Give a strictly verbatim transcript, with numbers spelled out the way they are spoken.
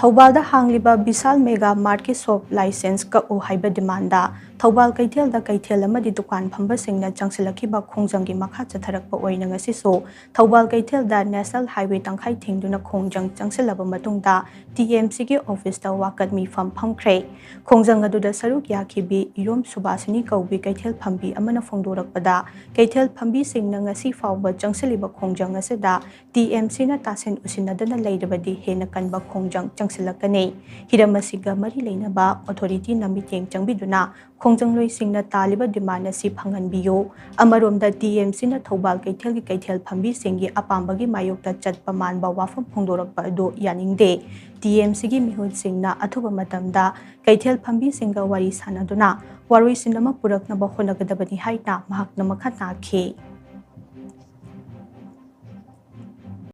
ꯊꯧꯕꯥꯜꯗ ꯍꯥꯡꯂꯤꯕ ꯕꯤꯁꯥꯜ mega ꯃꯥꯔꯠꯀꯤ shop licence ꯀꯛꯎ ꯍꯥꯏꯕ demand Thoubal ꯀꯩꯊꯦꯜꯗ ꯀꯩꯊꯦꯜ ꯑꯃꯗꯤ ꯗꯨꯀꯥꯟ ꯐꯝꯕꯁꯤꯡꯅ ꯆꯪꯁꯤꯜꯂꯛꯈꯤꯕ ꯈꯣꯡꯖꯪꯒꯤ ꯃꯈꯥ ꯆꯠꯊꯔꯛꯄ ꯑꯣꯏꯅ ꯉꯁꯤꯁꯨ ꯊꯧꯕꯥꯜ ꯀꯩꯊꯦꯜꯗ ꯅꯦꯁꯅꯦꯜ ꯍꯥꯏꯋꯦ ꯇꯪꯈꯥꯏ ꯊꯤꯡꯗꯨꯅ ꯈꯣꯡꯖꯪ ꯆꯪꯁꯤꯜꯂꯕ ꯃꯇꯨꯡꯗ ꯇꯤ ꯑꯦꯝ ꯁꯤꯒꯤ ꯑꯣꯐꯤꯁꯇ ꯋꯥꯀꯠ ꯃꯤꯐꯝ ꯐꯝꯈ꯭ꯔꯦ꯫ ꯈꯣꯡꯖꯪ ꯑꯗꯨꯗ ꯁꯔꯨꯛ ꯌꯥꯈꯤꯕꯤ ꯏꯔꯣꯝ ꯁꯨꯕꯥꯁꯤꯅꯤ ꯀꯧꯕꯤ ꯀꯩꯊꯦꯜ ꯐꯝꯕꯤ ꯑꯃꯅ ꯐꯣꯡꯗꯣꯔꯛꯄꯗ, ꯀꯩꯊꯦꯜ ꯐꯝꯕꯤꯁꯤꯡꯅ ꯉꯁꯤ ꯐꯥꯎꯕ ꯆꯪꯁꯤꯜꯂꯤꯕ ꯈꯣꯡꯖꯪ ꯑꯁꯤꯗ ꯇꯤ ꯑꯦꯝ ꯁꯤꯅ ꯇꯥꯁꯤꯟ ꯎꯁꯤꯟꯅꯗꯅ ꯂꯩꯔꯕꯗꯤ ꯍꯦꯟꯅ ꯀꯟꯕ ꯈꯣꯡꯖꯪ ꯆꯪꯁꯤꯜꯂꯛꯀꯅꯤ꯫ ꯍꯤꯔꯝ ꯑꯁꯤꯒ ꯃꯔꯤ ꯂꯩꯅꯕ ꯑꯣꯊꯣꯔꯤꯇꯤꯅ ꯃꯤꯠꯌꯦꯡ ꯆꯪꯕꯤꯗꯨꯅ ꯈꯣꯡꯖꯪꯂꯣꯏꯁꯤꯡꯅ ꯇꯥꯜꯂꯤꯕ ꯗꯤꯃꯥꯟ ꯑꯁꯤ ꯐꯪꯍꯟꯕꯤꯌꯨ꯫ ꯑꯃꯔꯣꯝꯗ, ꯇꯤ ꯑꯦꯝ ꯁꯤꯅ ꯊꯧꯕꯥꯜ ꯀꯩꯊꯦꯜꯒꯤ ꯀꯩꯊꯦꯜ ꯐꯝꯕꯤꯁꯤꯡꯒꯤ ꯑꯄꯥꯝꯕꯒꯤ ꯃꯥꯌꯣꯛꯇ ꯆꯠꯄ ꯃꯥꯟꯕ ꯋꯥꯐꯝ ꯐꯣꯡꯗꯣꯔꯛꯄ ꯑꯗꯨ ꯌꯥꯅꯤꯡꯗꯦ꯫ ꯇꯤ ꯑꯦꯝ ꯁꯤꯒꯤ ꯃꯤꯍꯨꯠꯁꯤꯡꯅ ꯑꯊꯨꯕ ꯃꯇꯝꯗ ꯀꯩꯊꯦꯜ ꯐꯝꯕꯤꯁꯤꯡꯒ ꯋꯥꯔꯤ ꯁꯥꯟꯅꯗꯨꯅ ꯋꯥꯔꯣꯏꯁꯤꯟ ꯑꯃ ꯄꯨꯔꯛꯅꯕ ꯍꯣꯠꯅꯒꯗꯕꯅꯤ ꯍꯥꯏꯅ ꯃꯍꯥꯛꯅ ꯃꯈꯥ ꯇꯥꯈꯤ꯫